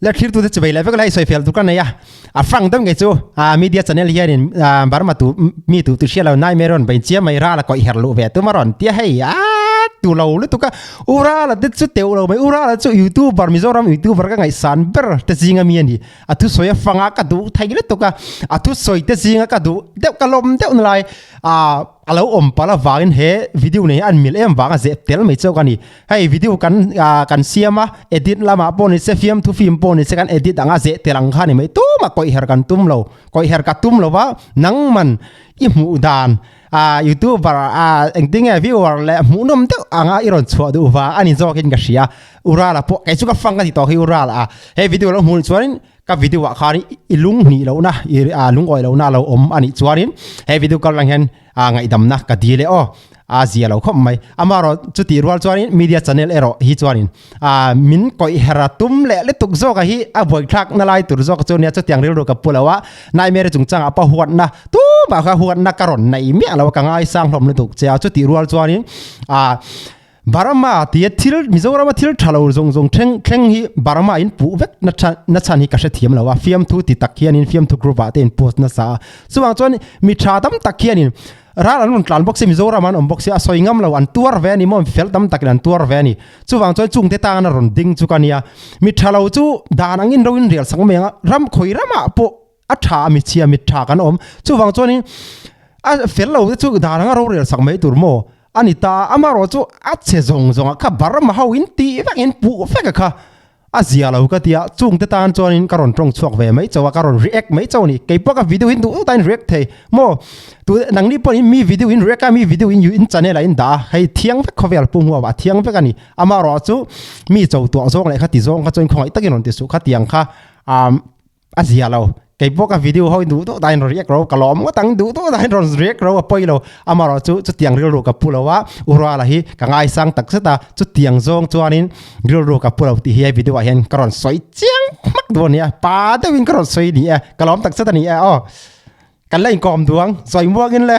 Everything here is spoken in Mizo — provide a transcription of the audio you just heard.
Le thlir tu te chivei leh vek la hei sawi fel tur ka nei a, a frank deuh ngei chu a media channel hianin Burma tu mi tu tu hria lo nightmare rawn bein chiam mai ral a kawih her luh ve tum a rawn tia hei a tu lo lutuk a u ral a te chu teuh lo mai u ral a chu youtuber Mizoram youtuber ka ngaihsan ber te zinga mi a ni a thusawi a fanga ka duh thei lutuk a a thusawi te zinga ka duh deuh ka lawm deuh na lai a a lo awm palh avangin he video nei hi an mil em vang a zep tel mai chauh ka ni. Hei video kan ah kan siam a edit lamah pawh ni se fiamthu film pawh ni se kan edit ang a zeh tel ang kha ni mai tumah kawih her kan tum lo kawih her ka tum lo va nangman i hmuh dan ah youtuber ah engtin nge viewer leh hmuhnawm deuh anga i rawn chhuah duh vang a ni zawkin ka hria Urala pawh kei chu ka fang ka ti tawh hi Urala a he video lo hmuh chuanin ka video ah khan i lung hnih lohna i ah lungawi lohna a lo awm a nih chuanin he video kal lang hian ah ngaihdamna ka dil e aw a zia lo khawp mai amaherawh chutih rual chuanin media channel erawh hi chuanin ah min kawih her a tum leh lutuk zawk a hi a buaithlak na lai tur zawk chu nia chutiang rilru ka pu lo a nightmare chungchangah pawh huatna tumah kha huatna ka rawn nei miah lo a ka ngaisang hlawm lutuk che a chutih rual chuanin ah Burma tia thil Mizorama thil tha lo zawng zawng thleng thleng hi Burma in puh vek na tha na chhan hi ka hrethiam lo a, fiamthu ti tak hianin fiamthu group ah te in post nasa a, chuvang chuan mi tha tam tak hianin ral an rawn tlan bawk si Mizoram an awm bawk si a sawi ngam lo an tuar ve a ni maw mi fel tam takin an tuar ve a ni, chuvang chuan chungte tan a rawn ding chu ka nia, mi tha lo chu dan angin ro in rial sak mai ang a, ram khawi ramah pawh a tha a mi chhia mi tha kan awm chuvang chuanin a fel lo te chu dan anga rorel sak mai tur maw a ni ta amaherawh chu a che zawng zawng ah kha Burma ho in tih vek in puh vek a kha a zia lo ka tia chung te tan chuanin ka rawn tawng chhuak ve mai chauh a ka rawn react mai chauh a ni keipawh ka video hi duh duh tain react thei maw tu nangni pawhin mi video in react a mi video in in channel ah in dah a hei thiang vek khawvel pum huam a thiang vek a ni amaherawh chu mi cho tuah zawng leh kha ti zawng kha chuan khawngaih takin rawn ti suh kha tiang kha ah A zia lo. Kei pawh ka video ho duh duh dahin rawn react ro, ka lawm ngawt ang duh duh dahin rawn react ro a pawi lo. Amaherawh chu chutiang rilru ka pu lo a, U Ruala hi ka ngaisang tak zet a, chutiang zawng chuanin rilru ka pu lo tih hi he video ah hian ka rawn sawi chiang hmak duh a ni a, pa deuhin ka rawn sawi ni e, ka lawm tak zet a ni e aw. Kan la inkawm duh ang, sawi muangin le.